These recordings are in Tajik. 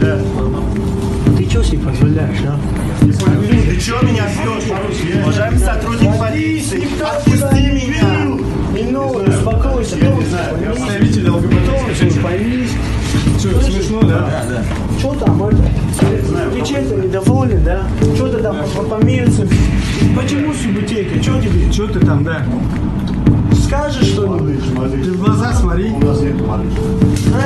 Да. Ты что себе позволяешь, а? Ты чё меня бьешь? Уважаемый сотрудник полиции, отпусти меня! Не ну, успокойся, Я не знаю, я Представитель ЛГБТ. Тоньше, поймись. Что, смешно, да? Да. Что там это? Ты чем-то недоволен, да? Что ты там помириться? Почему Субутейка? Что тебе? Что ты там, да? Скажешь что-нибудь? Ты в глаза смотри. У нас нет малыш.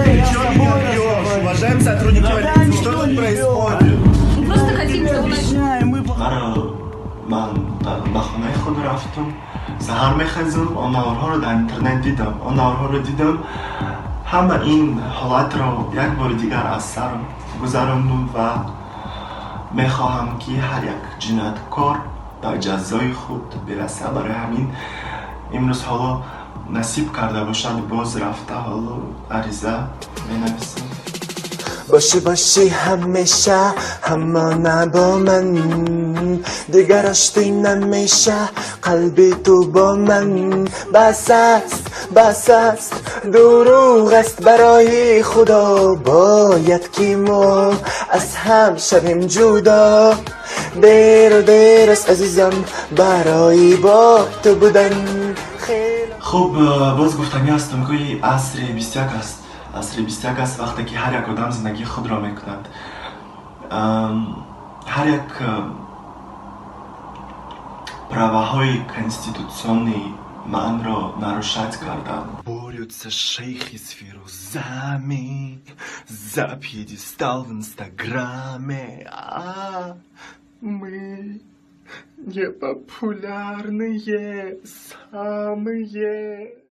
Эй, я Ты с чё тобой меня бьешь? разговариваю. Уважаемый сотрудник Да полиции, никто что не тут бьет. происходит? Мы просто хотим, чтобы нас Объясняем, мы маро ман ба хонаи худ рафтам, саҳар мехезам, он наворҳоро дар интернет дидам, он наворҳоро дидам, ҳама ин ҳолатро як бори дигар аз сар гузарондум ва мехоҳам, ки ҳар як ҷинояткор ба ҷазои худ бирасад. Барои ҳамин имрӯз ҳоло насиб карда бошад, боз рафта ҳоло ариза менависам. Бошӣ, бошӣ ҳамеша ҳамона бо ман, дигар оштӣ намеша қалби ту бо ман. Бас аст, бас аст, дурӯғ аст, барои Худо, бояд ки мо аз ҳам шавем ҷудо. Деру дер аст, азизам, барои бо ту будан хеле. Хуб, боз гуфтанӣ ҳастам, ки асри 21 аст, асри 21 аст, вақте ки ҳар як одам зиндагии худро мекунад. Ҳар як праваҳои конститутсионии манро нарушать карданд. Борются шейхи с фирузами за пьедестал в Инстаграме, а мы непопулярные самые.